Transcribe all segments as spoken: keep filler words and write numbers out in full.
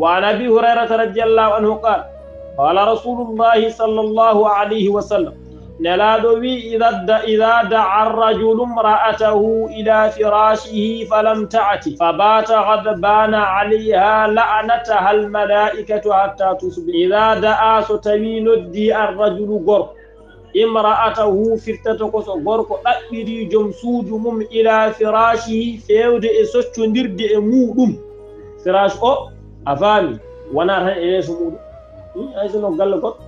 وعن أبي هريرة رضي الله عنه قال: قال رسول الله صلى الله عليه وسلم: Nelaaɗo wi: إذا د-، إذا دعا الرجل امرأته إلى فراشه فلم تأت فبات غضبان عليها لعنتها الملائكة حتى تصبح. إذا دعا, so tawii noddii, الرجل, gorko, امرأته, firtata ko so gorko ɗaɓɓirii jom suudu mum, إلى فراشه, feewde e soccondirde e muuɗum. Firash o, a faami, wonaa tan e leeso muuɗum. Hmm, hay sinno galle goɗɗo.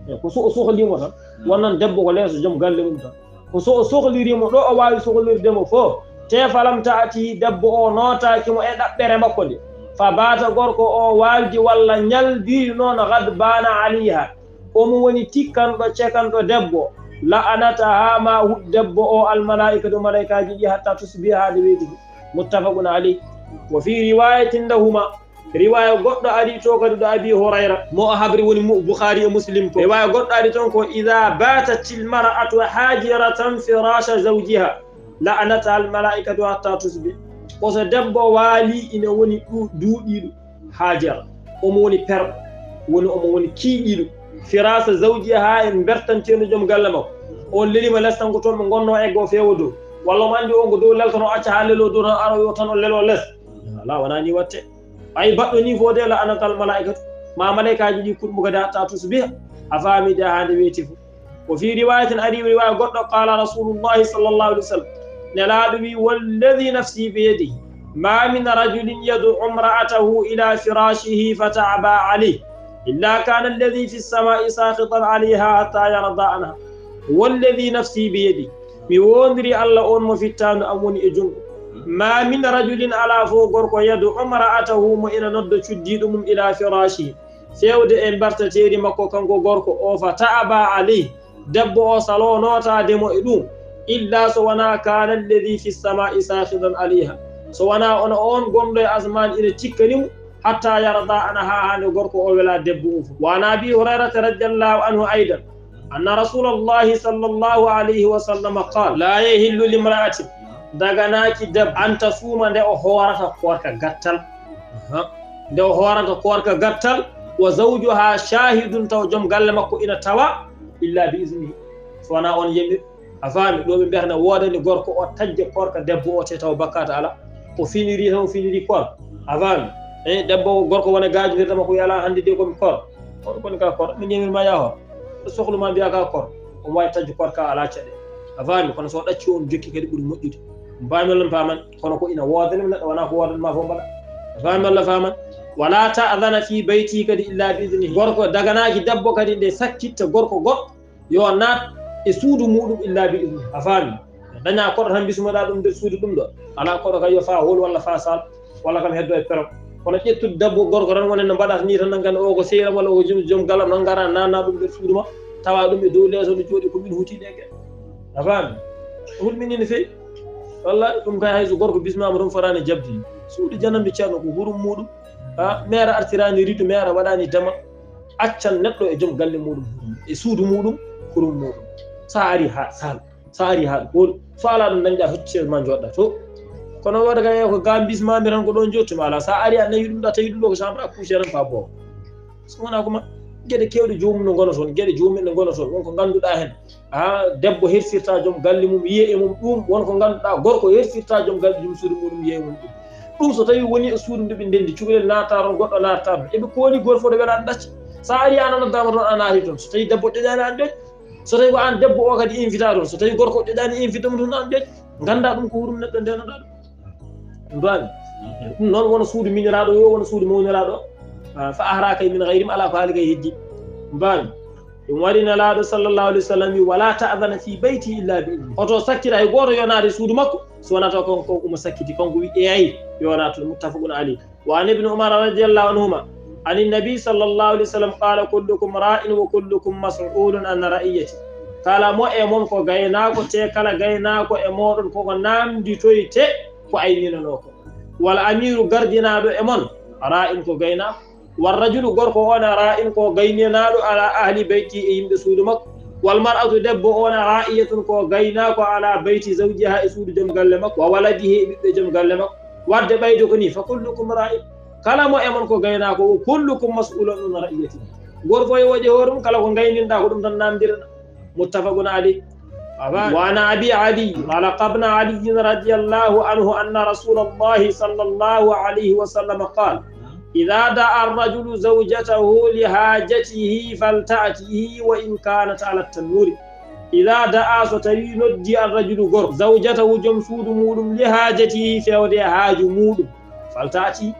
E ko so o sohlii mo tan, wonnan debbo ko leeso jom galle mum tan. Ko so o sohliri mo ɗo o waawi sohlirde mo fof, te فلم تأته, debbo o nootaaki mo e ɗaɓɓere makko nde. فبات, gorko o waaldi walla ñaldi noon, غضبان عليها, omo woni tikkanɗo, cekanɗo debbo, لعنتها, ma huɗ debbo o, الملائكة, malaykaaji ɗi, حتى تصبح, haa nde weeti. متفق عليه. وفي رواية لهما, riwaaya goɗɗo ari to kadi ɗo Abi Hurayra, mo o habri woni mu-, Bukhari e Muslim ko. Riwaaya goɗɗo ari toon ko: إذا باتت المرأة هاجرة فراش زوجها لعنتها الملائكة حتى تصبح. Ko so debbo waali ina woni ɗu-, duuɗiiɗo, Haajara, omo woni perɗo, woni omo woni kiiɗiiɗo, فراش زوجها, e bertanteeɗo jom galle makko. On lelima les tan ko toon ɓe ngonno eggo feewa dow. Walla omo anndi on ko dow leltono acca haa lelo dow tan aro yo tan o lelo les. Alaa, wonaa ni watte. Ay baɗɗo ni fof de, لعنتها الملائكة, ma malaykaaji ɗi kuɗ mo kadi حتى تصبح. A faami de, haa nde weeti fof. وفي رواية, ari riwaaya goɗɗo, قال رسول الله صلى الله عليه وسلم, Nelaaɗo wi: والذي نفسي بيده ما من رجل يدعو امرأته إلى فراشه فتأبى عليه إلا كان الذي في السماء ساخطا عليها حتى يرضى عنها. والذي نفسي بيده, mi woondirii Allah on mo fittaandu am woni e junngo. ما من رجل, alaa fof gorko, يدعو امرأته, mo ina nodda cuddiiɗo mum, إلى فراشه, feewde e mbartateeri makko kanko gorko o, فتأبى عليه, debbo o saloo nootaade mo e ɗum, إلا, so wonaa, كان الذي في السماء ساخطا عليها, so wonaa ono on gonɗo e asmaan ina tikkani mo, حتى يرضى عنها, haa nde gorko o wela debbo o fof. وعن أبي هريرة رضي الله عنه أيضا أن رسول الله صلى الله عليه وسلم قال: لا يحل لامرأة, daganaaki debbo, أن تصوم, nde o hoorata koorka gattal. Aha. Nde o hoorata koorka gattal, وزوجها شاهد, taw jom galle makko ina tawa, إلا بإذنه, so wonaa on yamir. A faami, ɗo ɓe mbiyata ne woodani gorko o taƴde koorka debbo o te taw bakkaata alaa. O finiri tan, o finiri koor. A faami? E debbo, gorko wona gaajudirde makko, wiya alaa, hannde de ko mi koor. Koor koni ka koor, min yamir ma yaa hoor. Sohlu ma mbiya ka koor. Omo waawi taƴde koor ka alaa caɗeele. A faami? Kono so ɗacci on jokki kadi ɓuri moƴƴude. Mbaami walla mi faaman? Kono ko ina woodani mi neɗɗo, wonaa ko woodani ma fof mbaɗa. A faami walla faaman? ولا تأذن في بيته kadi إلا بإذنه. Gorko daganaaki debbo kadi nde sakkitta gorko goɗɗo yo naat e suudu muɗum إلا بإذنه. A faami? Daña koɗo tan bismoɗa ɗum nder suudu ɗum ɗo. Alaa koɗo kay yo faa hol walla faa sal, walla kam heddo e perom. Kono ƴettude debbo gorko tan woni no mbaɗata ni tan, nan kan o ko seyram walla o ko jom, jom galam, nan ngara nanna ɗum nder suudu ma, tawa ɗum e dow leeso no jooɗi ko min huti ɗe geɗe. A faami? Hulmini no feewi. Wallahi ɗum kay hay so gorko bismama ɗum fotaani jabdi. Suudu janandu ceerno ko hurum muɗum. Ha, meera artirani rido, meera waɗani dama. Accan neɗɗo e jom galle muɗum, e suudu muɗum, hurum muɗum. Sa ari ha sal, sa ari ha ɗo, so ala ɗum dañɗa hocci ma joɗɗa to. Kono wooda kay ko ga bismami tan ko ɗon jottuma ala. Sa ari a nawi ɗum ɗa tawi ɗum ɗo ko chambre à coucher tan fa bo. So wona ko ma geɗe kewɗe jomum no gona toon, geɗe jomum no gona toon, won ko ganduɗa hen. Ha debbo hersirta joom galle mum, yiye e mum ɗum, won ko ganduɗa gorko hersirta joom galle mum, suudu muɗum, yiye e mum ɗum. Ɗum so tawi woni e suudu ndu ɓe ndendi, cukalel naata toon, goɗɗo naata toon. Eɓe kooli goto fof ɗo weɗa ɗacca. Sa ari an a noddama toon a naati toon. So tawi debbo ɗeɗani an ɗoƴ. So tawi ko an debbo o kadi invita toon. So tawi gorko ɗeɗani invita mo toon an ɗoƴ. Ganda ɗum ko hurum neɗɗo ndenoɗa ɗum. Mbami. Ɗum noon wona suudu miñiraaɗo yo, wona suudu mawniraaɗo. Ah, fa ahra kay min gayrim ala ko haali kay heddi. Mbami. Ɗum waɗi Nelaaɗo sallallahu alayhi wa sallam wi: "Wala ta'dhana fi bayti illa bi idni." Oto sakkita hay gooto yo naata e suudu makko, so wonaa taw kanko omo sakkiti, kanko wi: "Eey, yo naatu." Muttafaqun alayh. Wa an ibni Umar radiyallahu anhuma, an nabi sallallahu alayhi wa sallam qala: "Kullukum ra'in wa kullukum mas'ulun an ra'iyati." Kala mo e mon ko gaynaako, te kala gaynaako e mooɗon koko namditoyte ko ayninanoo ko. Wal amiru gardinaaɗo e mon, ra'in ko gaynaako. War rajulu gorko on ra'in ko gayninaaɗo ala ahli bayti e yimɓe suudu makko. Wal mar'atu debbo on ra'iyatun ko gaynaako ala bayti zawjiha e suudu joom galle makko. Wa waladihi e ɓiɓɓe joom galle makko. Wadde ɓayde ko ni, fa kullukum ra'in. Kala mo e mon ko gaynaako, وكلكم مسؤول عن رعيته. Gooto fof e waɗi hoore mum, kala ko gayninɗaa ko ɗum tan namndirɗaa. متفق عليه. وعن أبي عدي قال قبن علي رضي الله عنه أن رسول الله صلى الله عليه وسلم قال: إذا دعا الرجل زوجته لحاجته فلتأته وإن كانت على التنور. إذا دعا, so tawii noddii, الرجل, gorko, زوجته, joom suudu muuɗum, لحاجته, feewde e haaju muuɗum, فلتأته,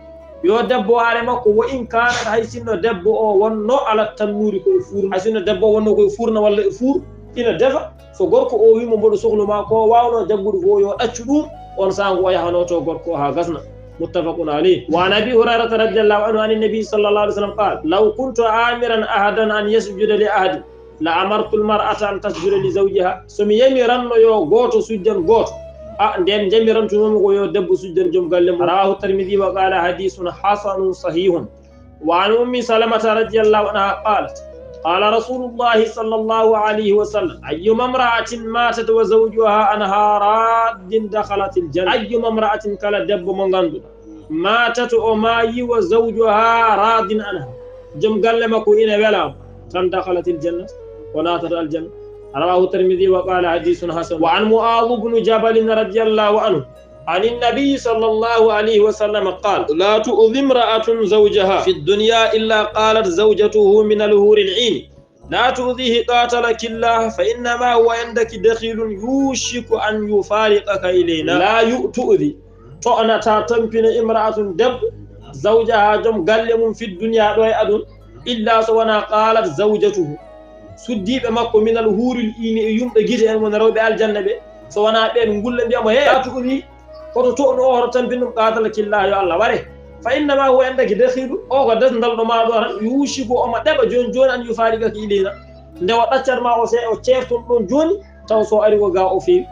yo debbo o ar e makko, وإن كانت, hay sinno debbo o wonno, على التنور, ko e fuurna, hay sinno debbo o wonno ko e fuurna walla e fuur ina defa, so gorko o wii mo mboɗo sohlu ma, ko waawno jaggude fof yo ɗaccu ɗum, on saango o yahano to gorko o haa gasna. متفق عليه. وعن أبي هريرة رضي الله عنه عن النبي صلى الله عليه وسلم قال: لو كنت آمرا أحدا أن يسجد لأحد لأمرت المرأة أن تسجد لزوجها. So mi yamiranno yo gooto sujjan gooto, a, nden jamirantunoomi ko yo debbo sujjan joom galle mum. رواه الترمذي وقال حديث حسن صحيح. وعن أم سلمة رضي الله عنها قالت: قال رسول الله صلى الله عليه وسلم: أيما امرأة ماتت وزوجها عنها راض دخلت الجنة. أيما امرأة, kala debbo mo ngannduɗaa, ماتت, o maayi, وزوجها راض عنها, joom galle makko ina wela mo, tan دخلت الجنة, o naatata aljanna. رواه الترمذي وقال حديث حسن. وعن معاذ بن جبل رضي الله عنه عن النبي صلى الله عليه وسلم قال: لا تؤذي امرأة زوجها في الدنيا إلا قالت زوجته من الحور العين: لا تؤذيه قاتلك الله، فإنما هو عندك دخيل يوشك أن يفارقك إلينا. لا يؤ-, تؤذي, to'nataa, tampina, امرأة, debbo, زوجها, joom galle mum, في الدنيا, ɗo e aduna, إلا, so wonaa, قالت زوجته, suddiiɓe makko, من الحور العين, e yumɓe gite en, woni rewɓe aljanna ɓe, so wonaa ɓeen ngulla mbiya mo, he, لا تؤذيه, hoto to'nu o, hoto tampin ɗum, قاتلك الله, yo Allah ware. فإنما هو عندك دخيل, o ko desndalɗo ma ɗo tan, يوشك, omo ɗeɓa jooni jooni, أن يفارقك إلينا, nde o ɗaccat ma o, se o ceerton ɗon jooni, taw so ari ko ga o feewi.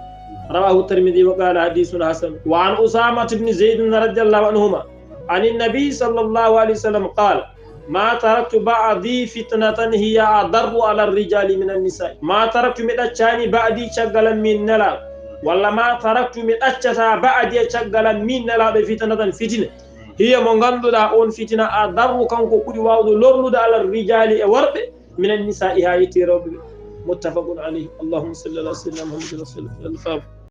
رواه الترمذي وقال حديث حسن. وعن أسامة بن زيد رضي الله عنهما عن النبي صلى الله عليه وسلم قال: ما تركت بعدي فتنة هي أضر على الرجال من النساء. ما تركت, mi ɗaccaani, بعدي, caggal am min Nelaaɗo, walla ما تركت, mi ɗaccataa, بعدي, caggal am min Nelaaɗo, فتنة, fitina, هي, mo ngannduɗaa oon fitina, أضر, kanko ɓuri waawde lorlude, على الرجال, e worɓe, من النساء, haa yettii rewɓe ɓe. متفق عليه. اللهم صل على سيدنا محمد وسلم.